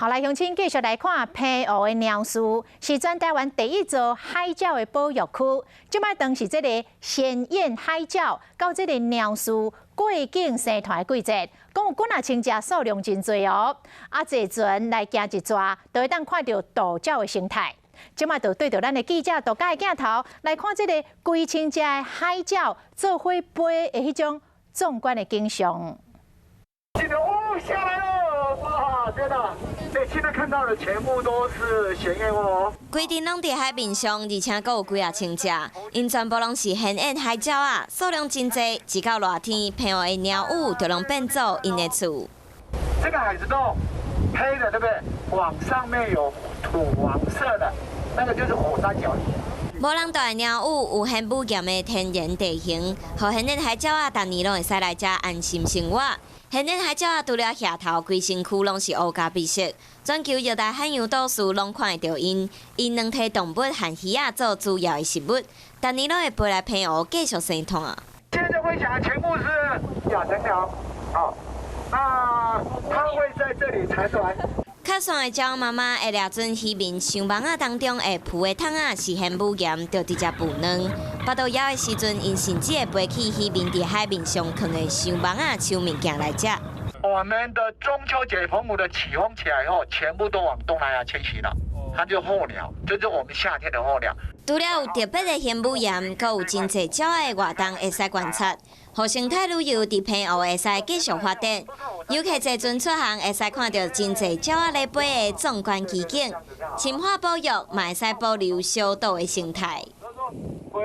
好來，鄉親繼續來看澎湖的鳥嶼，是全台灣第一座海鳥的保育區。這擺當是這個鮮豔海鳥到這個鳥嶼過境生湠的季節，講有幾若千隻，數量真濟哦。啊，坐船來行一逝，就會當看著渡鳥的生態。這擺就對著咱的記者獨家的鏡頭來看這個幾千隻的海鳥做伙飛的彼種壯觀的景象。哦，下來了！哇，天哪！對，現在看到的全部都是顯豔哦。規陣攏佇海面上，而且閣有幾若千隻，𪜶全部攏是顯豔海鳥仔，數量真濟。一到熱天，澎湖的鳥嶼就攏變做𪜶的厝。這個海子洞黑的，對不對？往上面有土黃色的，那個就是火山角。無人住的鳥嶼有玄武岩的天然地形，予顯豔海鳥仔逐年攏會使來遮安心生活。顯豔海鳥仔除了額頭，規身軀攏是烏咖啡色，全球熱帶海洋島嶼攏看會著𪜶。以軟體動物和魚仔做主要的食物，逐年攏會飛來澎湖繼續生湠。現在會講的全部是亞成鳥，好，那它會在這裡產卵。較線的鳥媽媽會掠準漁民收網仔當中會浮的桶仔是玄武岩，就直接孵卵。腹肚枵的時陣，𪜶甚至會飛去漁民佇海面上囥的收網仔搶物件來食。我們的中秋節澎湖的起風起來以後，全部都往東南亞遷徙了。它就候鳥，就是我們夏天的候鳥。除了有特別的玄武岩，閣有真濟鳥的活動會使觀察。予生態旅遊佇澎湖會使繼續發展，遊客坐船出航會使看著真濟鳥仔咧飛的壯觀奇景，深化保育嘛會使保留小島的生態。